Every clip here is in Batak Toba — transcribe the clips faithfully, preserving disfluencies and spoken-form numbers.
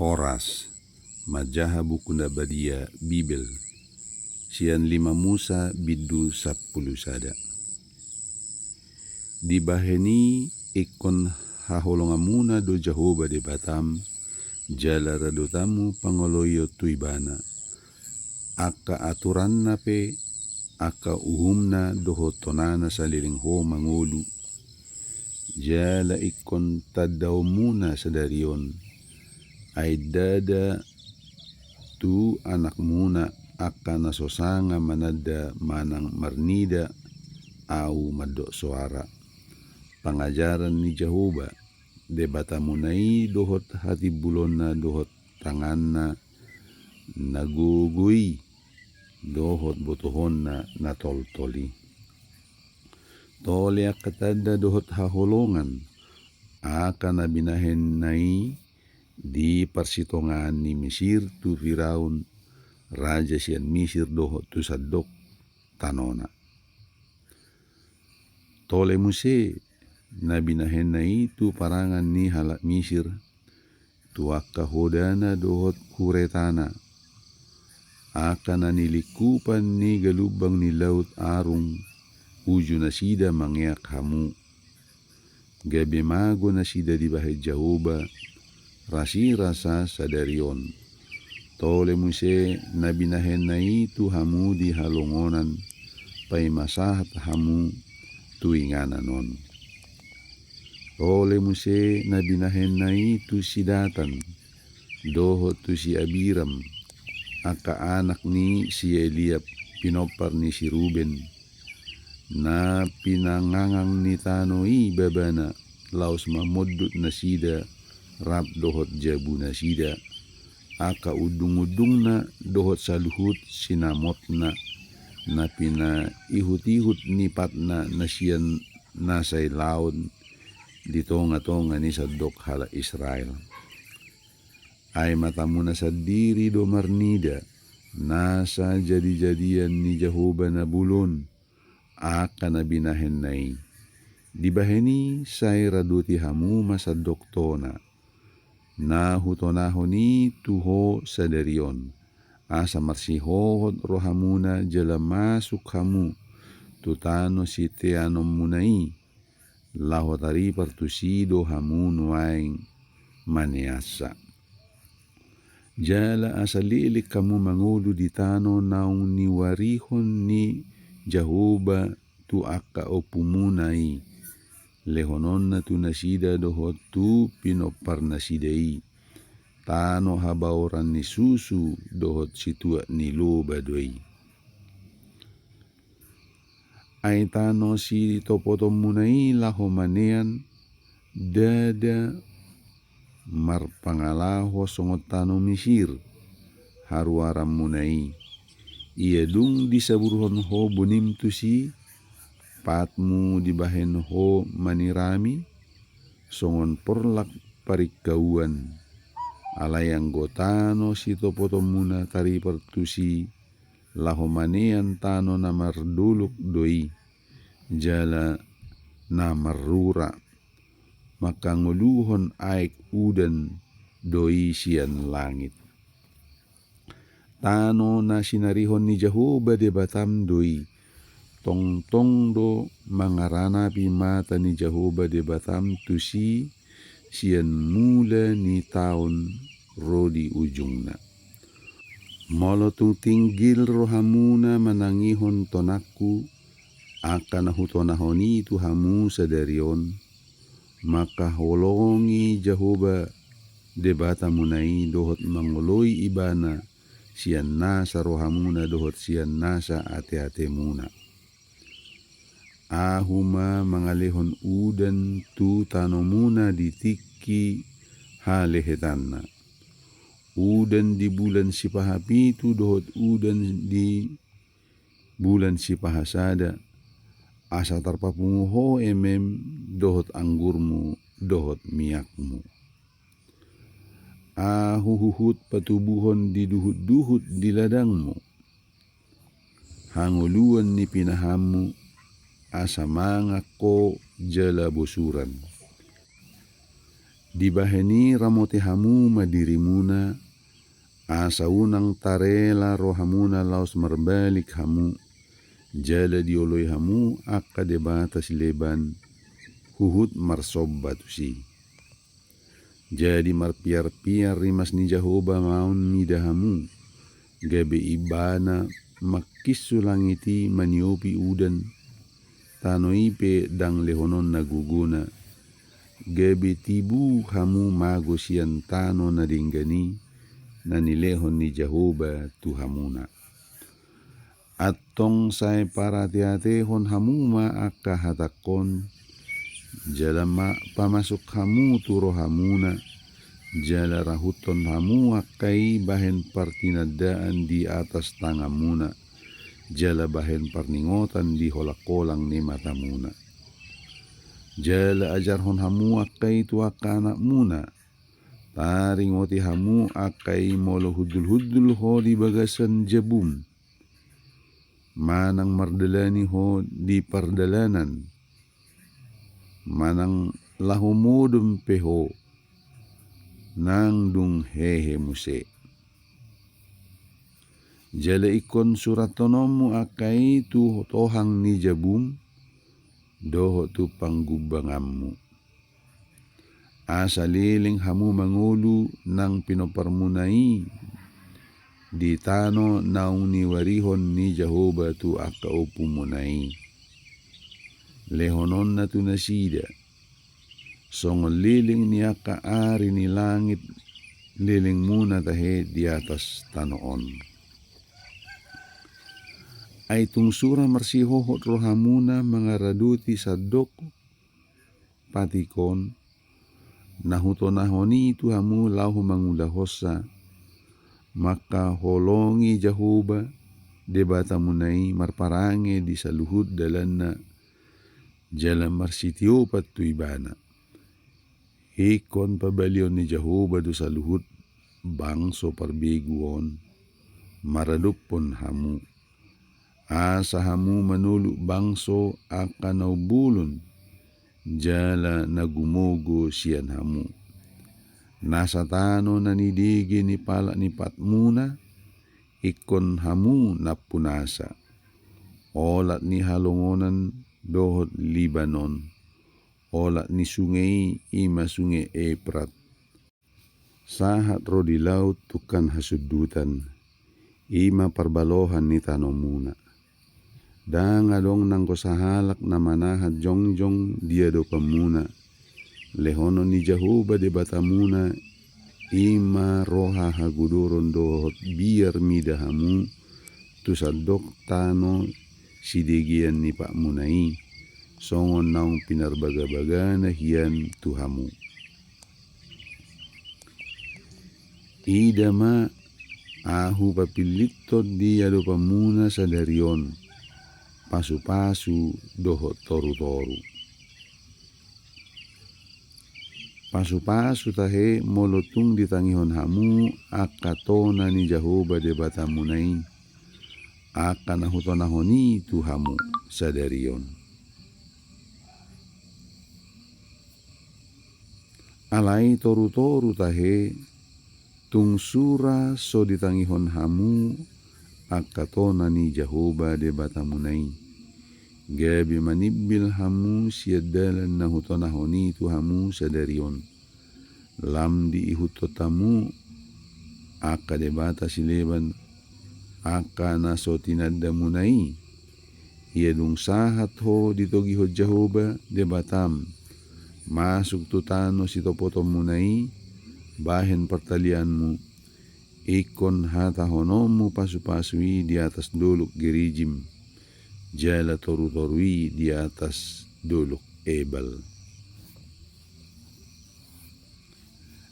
Horas, manjaha buku na badia Bibel, sian lima Musa bindu sampulu sada. Dibahen i ingkon haholonganmuna do Jahowa Debatam, jala ra do hamu pangoloion tu Ibana. Angka aturanna pe, angka uhumna dohot tonana saleleng ho mangolu. Jala ingkon tandaonmuna sadari on, ai ndada tu anakmuna angka na so sanga mananda manang marnida Ahu mandok soara. Pangajaran ni Jahowa Debatamuna i dohot hatimbulonna dohot tanganna na gogo i dohot botohonna na toltol i. Tole angka tanda dohot haholongan, angka na binahenna i di parsitongaan ni Misir tu Firaun, raja sian Misir dohot tu sandok tanona. Tole muse na binahenna i tu parangan ni halak Misir, tu angka hodana dohot huretana, angka na nilingkupan ni galumbang ni laut arung, uju nasida mangeak hamu. Gabe mago nasida dibahen Jahowa, rasirasa sadari on. Tole muse na binahenna i tu hamu di halongonan, paima sahat hamu tu inganan on. Tole muse na binahenna i tu si Datan, dohot tu si Abiram, angka anak ni si Eliab, pinompar ni si Ruben, na pinangangang ni tano i babana, laos mamondut nasida, rap dohot jabunasida, angka undungundungna dohot saluhut sinamotna, na pinaihutihut ni patna na sian nasa ilaon di tongatonga ni sandok halak Israel. Ai matamuna sandiri do marnida nasa jadijadian ni Jahowa na bolon, angka na binahenna i. Dibahen i sai radoti hamu ma sandok tona, na hutonahon i tu ho sadari on, asa marsihohot rohamuna jala masuk hamu tu tano siteanonmuna i, laho taripar tusi do hamu nuaeng maneansa. Jala asa leleng hamu mangolu di tano naung niuarihon ni Jahowa tu angka ompumuna i, lehononna tu nasida dohot tu pinomparnasida i, tano habaoran ni susu dohot situak ni loba do i. Ai tano sitopotonmuna i laho manean, ndada marpangalaho songon tano Misir haruaranmuna i. Ia dung disaburhon ho bonim tusi, patmu dibahen ho manirami, songon porlak paringkauan. Alai anggo tano sitopotonmuna taripar tusi, laho manean tano na mardolok do i, jala na marrura, mangkangoluhon aek udan do i sian langit. Tano na sinarihon ni Jahowa Debatam do i, tongtong do mangaranapi mata ni Jahowa Debatam tusi, sian mula ni taon ro di ujungna. Molo tung tinggil rohamuna manangihon tonangku, angka na hutonahon i tu hamu sadari on, mangkaholongi Jahowa Debatamuna i dohot mangoloi Ibana sian nasa rohamuna dohot sian nasa ateatemuna. Ahu ma mangalehon udan tu tanomuna di tingki halehetanna. Udan di bulan sipahapitu dohot udan di bulan sipahasada, asa tarpapungu ho emem dohot anggurmu dohot miakmu. Ahu huhut patubuhon di duhutduhut di ladangmu hangoluan ni pinahanmu, asa mangan ho jala bosuran. Dibahen i ramoti hamu ma dirimuna, asa unang tarela rohamuna laos marbalik hamu, jala dioloi hamu angka debata sileban, huhut marsomba tusi. Jadi marpiarpiar rimas ni Jahowa ma on mida hamu, gabe Ibana mangkinsu langit i maniopi udan, tano i pe ndang lehononna gogona, gabe tibu hamu mago sian tano na denggan i, na nilehon ni Jahowa tu hamuna. Antong sai parateatehon hamu ma angka hatangkon, jala ma pamasuk hamu tu rohamuna, jala rahuthon hamu angka i bahen partinandaan di atas tanganmuna, jala bahen parningotan di holangholang ni matamuna. Jala ajarhon hamu angka i tu angka anakmuna, taringoti hamu angka i molo hundulhundul ho di bagasan jabum, manang mardalani ho di pardalanan, manang laho modom pe ho, nang dung hehe muse. Jala ingkon surathononmu angka i tu tohang ni jabum, dohot tu panggumbanganmu. Asa leleng hamu mangolu nang pinomparmuna i di tano naung niuarihon ni Jahowa tu angka ompumuna i. Lehononna tu nasida, songon leleng ni angka ari ni langit, lelengmuna tahe di atas tano on. Ai tung sura marsihohot rohamuna mangaradoti sandok patik on, na hutonahon i tu hamu laho mangulahonsa, mangkaholongi Jahowa, Debatamuna i marparange di saluhut dalanna, jala marsitiopan tu Ibana. Ingkon pabalion ni Jahowa do saluhut bangso parbegu on maradophon hamu, asa hamu manoluk bangso angka na umbolon jala na gumogo sian hamu. Nasa tano na nidege ni palak ni patmuna, ingkon hamu nampunasa. Olat ni halongonan dohot Libanon, olat ni sunge i, i ma sunge Eprat, sahat ro di laut tungkan hasundutan, i ma parbalohan ni tanomuna. Ndang adong nanggo sahalak na manahat jongjong di adopanmuna. Lehonon ni Jahowa Debatamuna, i ma roha hagodoron dohot biar mida hamu tu sandok tano sidegean ni patmuna i, songon naung pinarbagabagana hian tu hamu. Ida ma, ahu papillithon di adopanmuna sadari on pasupasu dohot torutoru. Pasupasu tahe molo tung ditangihon hamu angka tona ni Jahowa Debatamuna i, angka na hutonahon i tu hamu sadari on. Alai torutoru tahe, tung sura so ditangihon hamu angka tona ni Jahowa Debatamuna i, gabe manimbil hamu sian dalan na hutonahon i tu hamu sadari on. Lam diihuthon hamu angka debata sileban, angka na so tinandamuna i. Ia dung sahat ho ditogihon Jahowa Debatam masuk tu tano sitopotonmuna i, bahen partalianmu, ingkon hatahononmu pasupasu i di atas dolok Gerizim, jala torutoru i di atas dolok Ebal.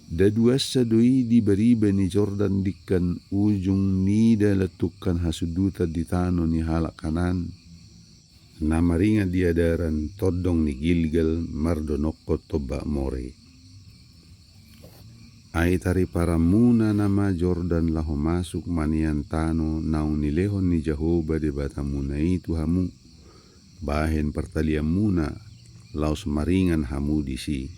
Daduansa do i di bariba ni Jordan dingkan ujung ni dalan tungkan hasundutan di tano ni halak Kanaan, na maringan di adaran tondong ni Gilgal mardonokkon tombak More. Ai tariparanmuna nama Jordan laho masuk manean tano naung nilehon ni Jahowa Debatamuna i tu hamu, bahen partalianmuna, laos maringan hamu disi.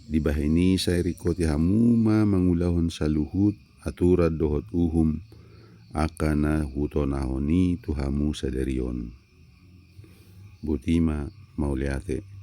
Dibahen i sai ringkoti hamu ma mangulahon saluhut aturan dohot uhum angka na hutonahon i tu hamu sadari on. Botima, mauliate.